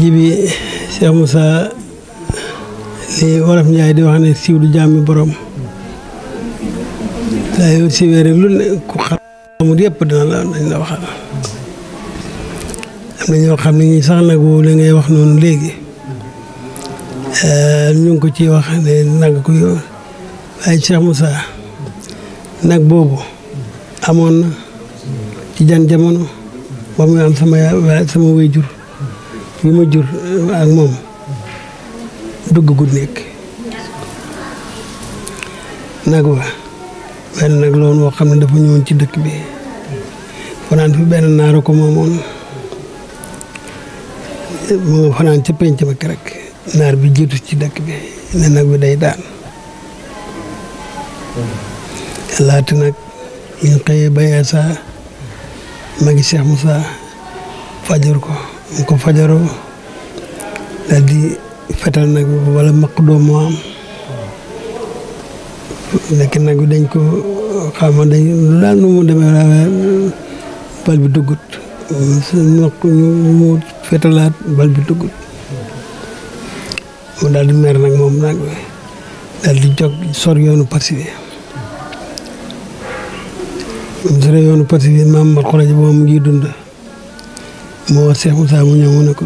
jibi Cheikh Moussa li wolof Njaay di wax ne siiw du jàmmi borom daa yow si wéere lu ne ku xamul yëpp dañ la waxal am na ñoo xam ne ñi sax nag woowu la ngay wax noonu léegi ñu ngi ko ciy wax ne nag ku yow waaye Cheikh Moussa nag boobu amoon na ci jan jamono ba muy am sama waajur bi ma jur ak moom dugg gu nekk nag wa benn nag loolu woo xam ne dafa ñëwoon ci dëkk bi fanaan fi benn naaru ko moomoon mu nga fanaan ca penc ma rek naar bi jiitu ci dëkk bi ne nag bi day daan laata nag ñu xëyee ba yeesa magi Cheikh Moussa fajar ko mu ko fajaroo daal di fetal nag bi wala maq doom moo am nekk nag bi dañ ko xama dañ lu daal nu mu demee bal bi duggut mu fetalaat bal bi duggut mu daal di mer nag moom nag bi daal di jóg sor yoonu parsi bi mu sore yoonu parsi bi maam Mat Xuraja boobu mu ngi dund moo wax Cheikh Moussa mu ñëw mu ne ko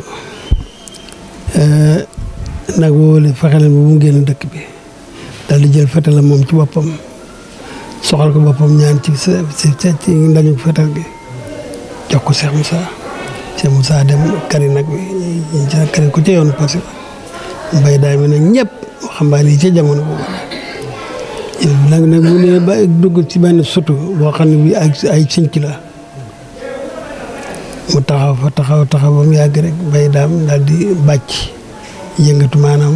nag woowule fexe leen ba mu génn dëkk bi daal di jël fetal moom ci boppam soxal ko boppam ñaan ci ndañu fetal gi jox ko Cheikh Moussa Cheikh Moussa dem kari nag bi kari ko ca yoonu parce que mbay daay mi nag ñëpp waxambaane yi ca jamono boobu nag bu ne ba dugg ci benn sutu boo xam ne bi ay cinc la mu taxaw ba mu yàgg rek bay daam daal di bàcc yëngatu maanaam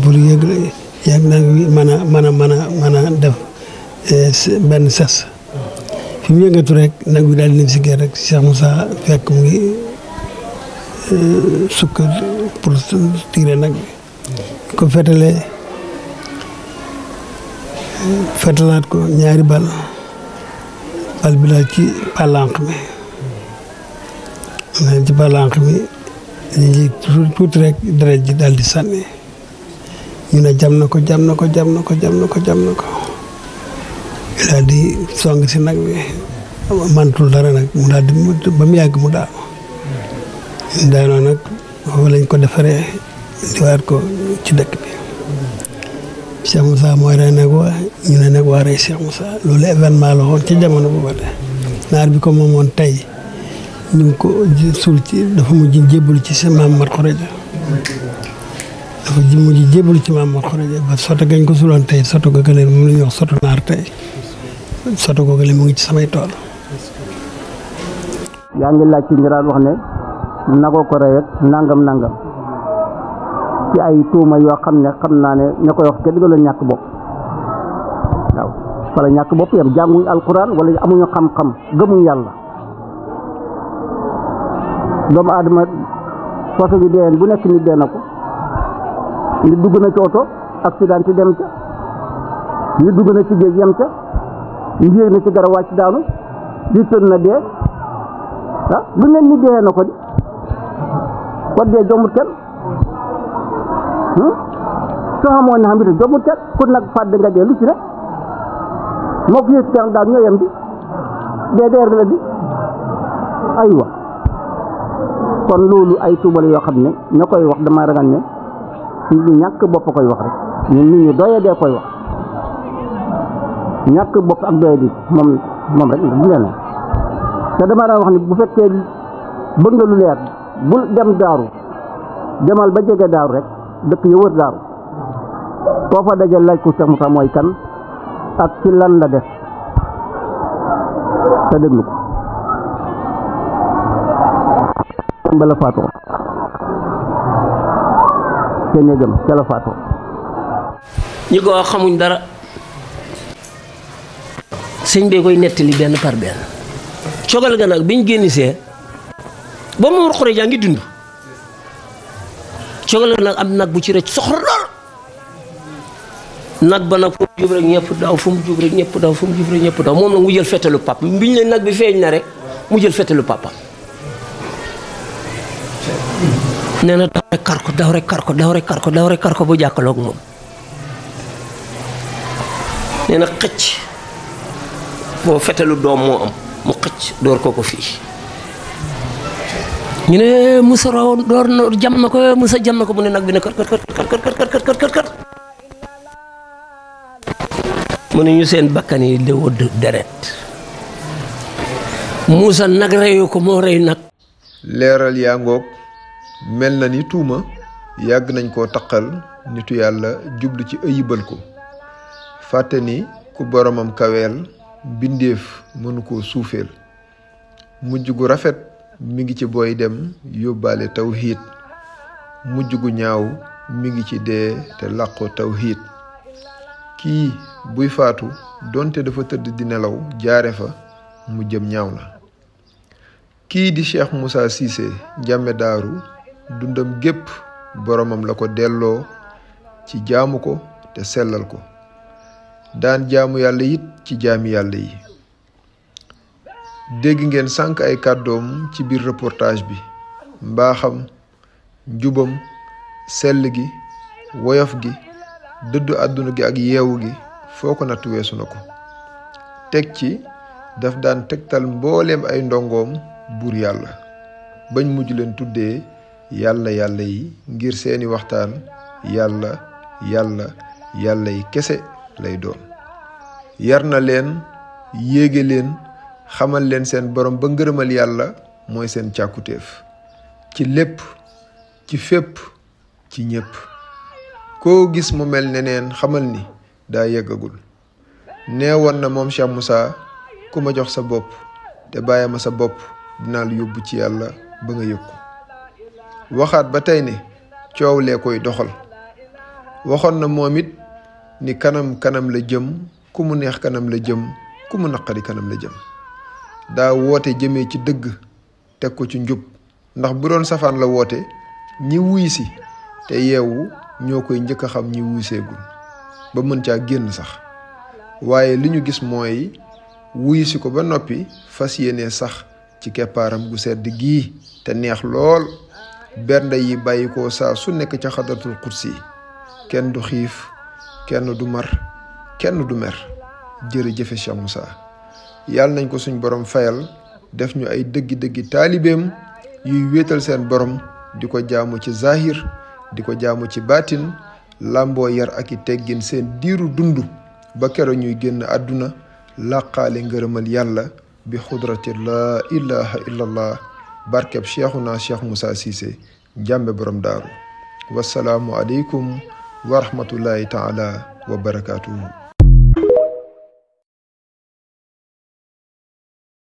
bur yëg nag wi mën a def benn ses fi mu yëngatu rek nag wi daal di ne si gerte rek Cheikh Moussa fekk mu ngi sukk pour tirer nag bi ko fetalaat ko ñaari bal bi daal ci pàllanq mi ci pàllanq mi ñu tuuti rek deret ji daal di sànni ñu ne jam na ko daal di song si nag bi mantul dara nag mu daal di ba mu yàgg mu daanoo nag foofu lañ ko defaree diwaat ko ci dëkk bi Cheikh Moussa mooy rey nag waa ñu ne nag waa rey Cheikh Moussa loolu événement la woon ci jamono boobu de naar bi ko moomoon tey ñu ngi ko suul ci dafa mujj jébbalu ci sa maam Mat Xuraja dafa mujj jébbalu ci maam Mat Xuraja ba soto gañ ko suuloon tey soto googale moom la ñuy wax soto naar tey soto googale mu ngi ci samay tool. yaa ngi laaj ci njëraat wax ne nagoo ko rey ak nangam ci ay tuuma yoo xam ne xam naa ne ña koy wax kenn du la ñàkk bopp waaw wala ñàkk bopp yam jànguñ alquran wala amuñu xam-xam gëmuñ yàlla. doomu aadama foto bi deen bu nekk nit dee na ko nit dugg na ci oto accident dem ca nit dugg na ci géej yem ca nit yéeg na ci garab wàcc daanu nit tën na dee lu ne nit dee na ko di kon dee jombut kenn soo xamoon ne xam ne jombut kenn ku nag fàdd nga dee lu ci ne moo ko yées daal ñoo yem di dee deer la di aywa kon loolu ay tuubal yoo xam ne ña koy wax dama ragal ne ñu ñàkk bopp koy wax rek ñun nit ñu doye dee koy wax ñàkk bopp ak doye di moom rek du leen te dama daan wax ne bu fekkee bëgg nga lu leer bul dem daaru demal ba jege daaru rek dëkk ya wër daaru koo fa dajal laaj ko Cheikh Moussa mooy kan ak ci lan la def te déglu ko ba la faatoo te néegam ca la faatoo ñi ko wax xamuñ dara sëñ bee koy nettali benn par benn cogal ga nag biñ génnisee ba mu war xore jaa ngi dund cogal ga nag am nag bu ci rëcc soxor lool nag ba nag fu mu jub rek ñëpp daw fu mu jub rek ñëpp daw fu mu jub rek ñëpp daw moom nag mu jël fetalu pap biñ ne nag bi feeñ na rek mu jël fetalu papam nee na daw rek kar ko bu jàkkaloog moom nee na xëcc boo fetalu doom moo am mu xëcc door ko fii ñu ne Moussa raw door na jam na ko Moussa jam na ko mu ne nag bi ne kër mu ne ñu seen bakkan yi di wëdd deret Moussa nag reyu ko moo rey nag. leeral yaa ngoog mel na ni tuuma yàgg nañ koo taqal nitu yàlla jublu ci ëyibal ko fàtte ni ku boromam kaweel bindeef mënu koo suufeel mujj gu rafet mi ngi ci booy dem yóbbaale tawhiid mujj gu ñaaw mi ngi ci dee te làqoo tawhiid kii buy faatu donte dafa tëdd di nelaw jaare fa mu jëm ñaaw na kii di Cheikh Moussa Cissé Ndiamé Daaru dundam gépp boromam la ko delloo ci jaamu ko te sellal ko daan jaamu yàlla it ci jaami yàlla yi dégg ngeen sànq ay kàddoom ci biir reportage bi mbaaxam njubam sell gi woyof gi dëddu àdduna gi ak yeewu gi foo ko natt weesu na ko teg ci daf daan tegtal mbooleem ay ndongoom buur yàlla bañ mujj leen tuddee yàlla yi ngir seeni waxtaan yàlla yi kese lay doon yar na leen yéege leen xamal leen seen borom ba ngërëmal yàlla mooy seen càkkutéef ci lépp ci fépp ci ñépp koo gis mu mel neneen xamal ni daa yeggagul neewoon na moom Cheikh Moussa ku ma jox sa bopp te bàyyi ma sa bopp dinaa la yóbbu ci yàlla ba nga yëg ko waxaat ba tey ne coow lee koy doxal waxoon na moom it ni kanam la jëm ku mu neex kanam la jëm ku mu naqari kanam la jëm daa woote jëmee ci dëgg teg ko ci njub ndax bu doon safaan la woote ñi wuy si te yeewu ñoo koy njëkk a xam ñi wuy seegul ba mën caa génn sax waaye li ñu gis mooy wuy si ko ba noppi fas yéene sax ci keppaaram gu sedd gii te neex lool bernde yi bàyyi ko saa su nekk ca xadratul kursi kenn du xiif kenn du mar kenn du mer jërëjëfe Cheikh Moussa yàlla nañ ko suñ borom fayal def ñu ay dëggi taalibeem yuy wéetal seen borom di ko jaamu ci zahir di ko jaamu ci baatin làmboo yar ak i teggin seen diiru dund ba kero ñuy génn àdduna làqaale ngërëmal yàlla bi xudrati laa ilaha illallah barkeb Cheikhuna Cheikh Moussa Cissé Ndiamé borom daaru wasalaamu aleykum wa rahmatullahi taala wa barakaatuhu